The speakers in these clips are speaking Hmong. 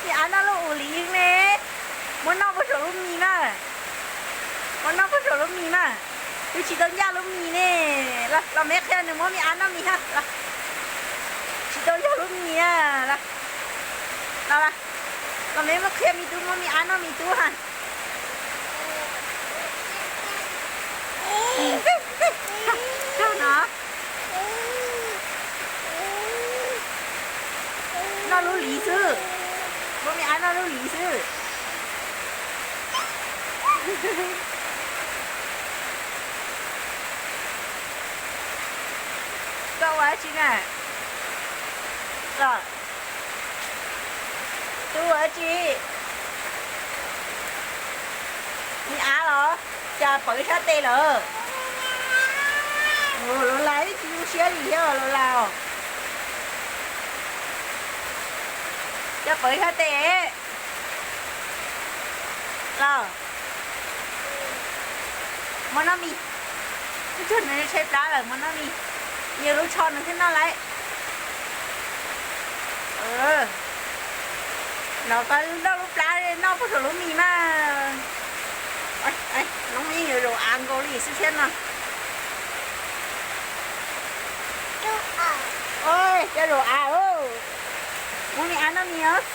Me av noj lub ub li ne. Muab noj puag saum lub mis na. Muab noj puag saum lub mis na. Twb tsis tau ncaj lub mis ne. Los, los me qhia nws muab me av noj mis ha. Tsis tau yog lub mis na. Los, los, los me muab qhia me tub muab me av noj mis tub ha. No. Noj lub liv xwb. Muab me av noj lub liv xwb. Koj ua dab tsi na? Los, tub ua dab tsi? Me av los? Cas pawv sab tes lawm? Los Las tsis zoo siab li thiab Los Las. Cas pawv sab tes los? Muab noj mis. Ub, tsam nws tshaib plab lawm, muab noj mis. Yog lub tsho nws thiaj noj lawm. No koj noj lub plab, noj puag saum lub mis mas. Noob yeej yuav zaum av nkaus li xwb thiab no. Cov zaum av, muab me av noj mis os.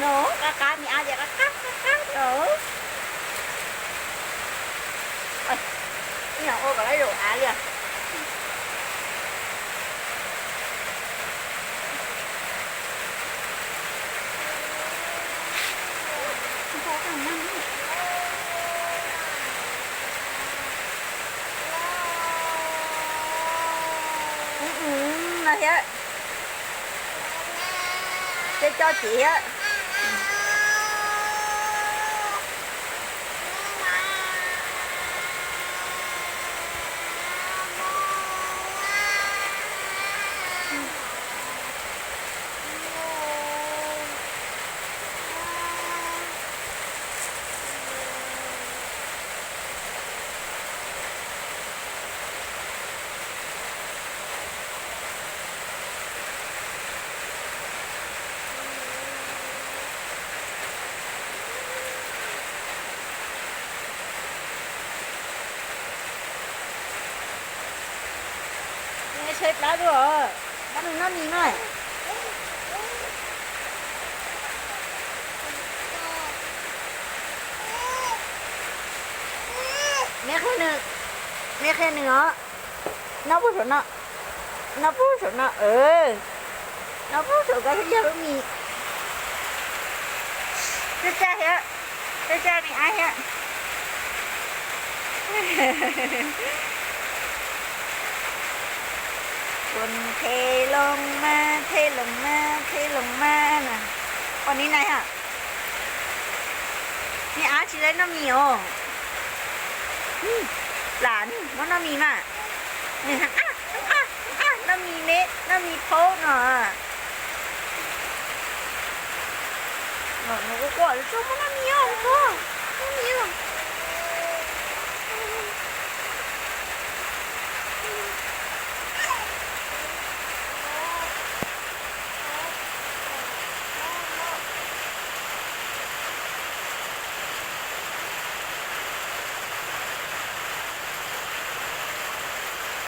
No qab qab, me av ces qab qab qab qab os. Ib yam ua kom lawv zaum av li os. No thiab. Cov cov cev thiab. Tshaib plab dua, muab nws noj mis mas. Me qhia nws, me qhia nws os. Noj puag saum no, noj puag saum no, noj puag saum koj thiaj yog lub mis. Tsaj tsaj thiab, tsaj tsaj me ab thiab. Ua the loo mas, the loo mas, the loo mas na. Ua li na ha. Me ab tsis tau noj mis os. Plam, muab noj mis mas. Noj mis me, noj mis phaub no. Nws quaj quaj, muab noj mis os.